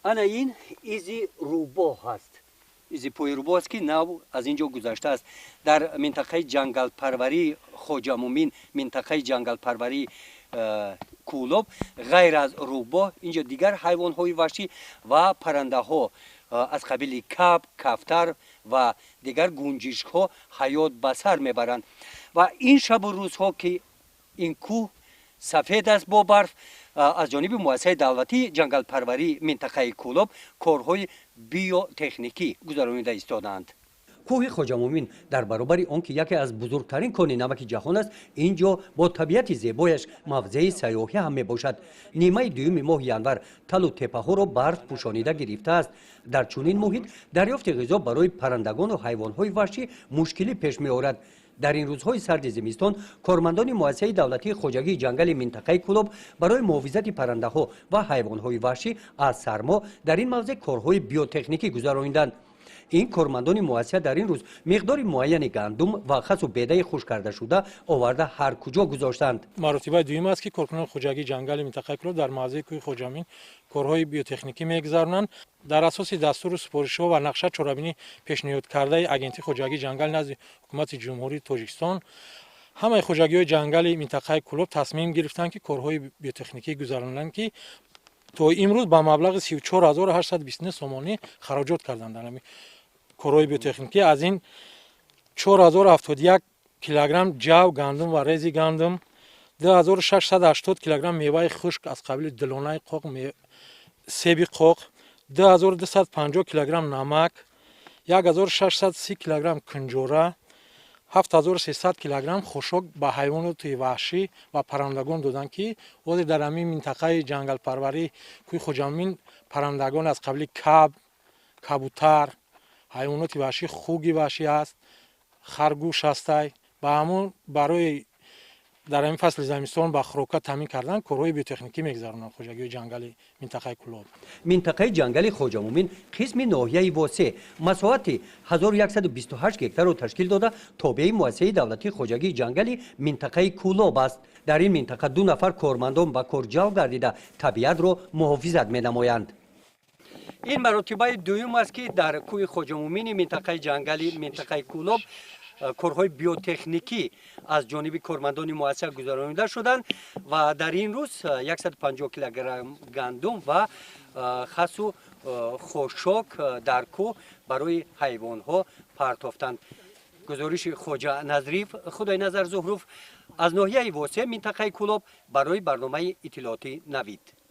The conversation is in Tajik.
Ана ин изи рӯбоҳ аст, изи пои рӯбоҳ аст, ки нав аз ин ҷо гузаштааст. Дар минтақаи ҷангалпарварии Хоҷамумин, минтақаи ҷангалпарварии Кӯлоб, ғайр аз рӯбоҳ инҷо дигар ҳайвонҳои ваҳшӣ ва паррандаҳо аз қабили каб, кафтар ва дигар гунҷишкҳо ҳаёт ба сар мебаранд. Ва ин шабу рӯзҳо, ки ин кӯҳ сафед аст бо барф, аз ҷониби муассисаи давлатии ҷангалпарварии минтақаи Кӯлоб корҳои биотехникӣ гузаронида истодаанд. Кӯҳи Хоҷамумин дар баробари он ки яке аз бузургтарин кони намаки ҷаҳон аст, ин ҷо бо табиати зебояш мавзеи сайёҳӣ ҳам мебошад. Нимаи дуюми моҳи январ талу теппаҳоро барф пӯшонида гирифтааст. Дар чунин муҳит дарёфти ғизо барои паррандагону ҳайвонҳои ваҳшӣ мушкилӣ пеш меорад. Дар ин рӯзҳои сарди зимистон кормандони муассисаи давлатии хоҷагии ҷангали минтақаи Кӯлоб барои муҳофизати паррандаҳо ва ҳайвонҳои ваҳшӣ аз сармо дар ин мавзеъ корҳои биотехникӣ гузарониданд. Ин кормандони муассиса дар ин рӯз миқдори муайяни гандум ва хасу бедаи хушк кардашуда оварда ҳар куҷо гузоштанд. Маротибаи дуюм аст, ки коркунони хоҷагии ҷангали минтақаи Кӯлоб дар мавзеи кӯҳи Хоҷамин корҳои биотехникӣ мегузаронанд. Дар асоси дастуру супоришҳо ва нақша чорабинӣ пешниҳодкардаи Агентии хоҷагии ҷангал назди Ҳукумати Ҷумҳурии Тоҷикистон, ҳамаи хоҷагиҳои ҷангали минтақаи Кӯлоб тасмим гирифтанд, ки корҳои биотехникӣ гузаронанд, ки то имрӯз ба маблағи 34 829 сомонӣ хароҷот карданд дар корҳои биотехникӣ. Аз ин 4071 килограмм ҷав, гандум ва рези гандум, 2680 килограмм меваи хушк аз қабили дилонаи қоқ, себи қоқ, 2250 килограмм намак, 1630 килограмм кунҷора, 7300 килограмм хушок ба ҳайвоноти ваҳшӣ ва паррандагон доданд, ки ҳозир дар ҳамин минтақаи ҷангалпарварии кӯҳи Хоҷамин паррандагон аз қабили каб, кабутар, ҳайвоноти ваҳшӣ, хуги ваҳшӣ ҳаст, харгӯш ҳастай. Ба ҳамон барои дар ҳамин фасли зимистон ба хӯрока таъмин кардан корҳои биотехникӣ мегузаронанд хоҷагиҳои ҷангали минтақаи Кӯлоб. Минтақаи ҷангали Хоҷамумин қисми ноҳияи Восеъ, масоҳати 1128 гектарро ташкил дода, тобеи муассисаи давлатии хоҷагии ҷангали минтақаи Кӯлоб аст. Дар ин минтақа ду нафар кормандон ба кор ҷалб гардида, табиатро муҳофизат менамоянд. Ин маротибаи дуюм аст, ки дар кӯҳи Хоҷамумини минтақаи ҷангали минтақаи Кӯлоб корҳои биотехникӣ аз ҷониби кормандони муассиса гузаронида шуданд ва дар ин рӯз 150 килограмм гандум ва хасу хошок дар кӯҳ барои ҳайвонҳо партофтанд. Гузориши Хоҷа Назриев, Худойназар Зуҳруф, аз ноҳияи Восеъ, минтақаи Кӯлоб, барои барномаи иттилоотӣ «Навид».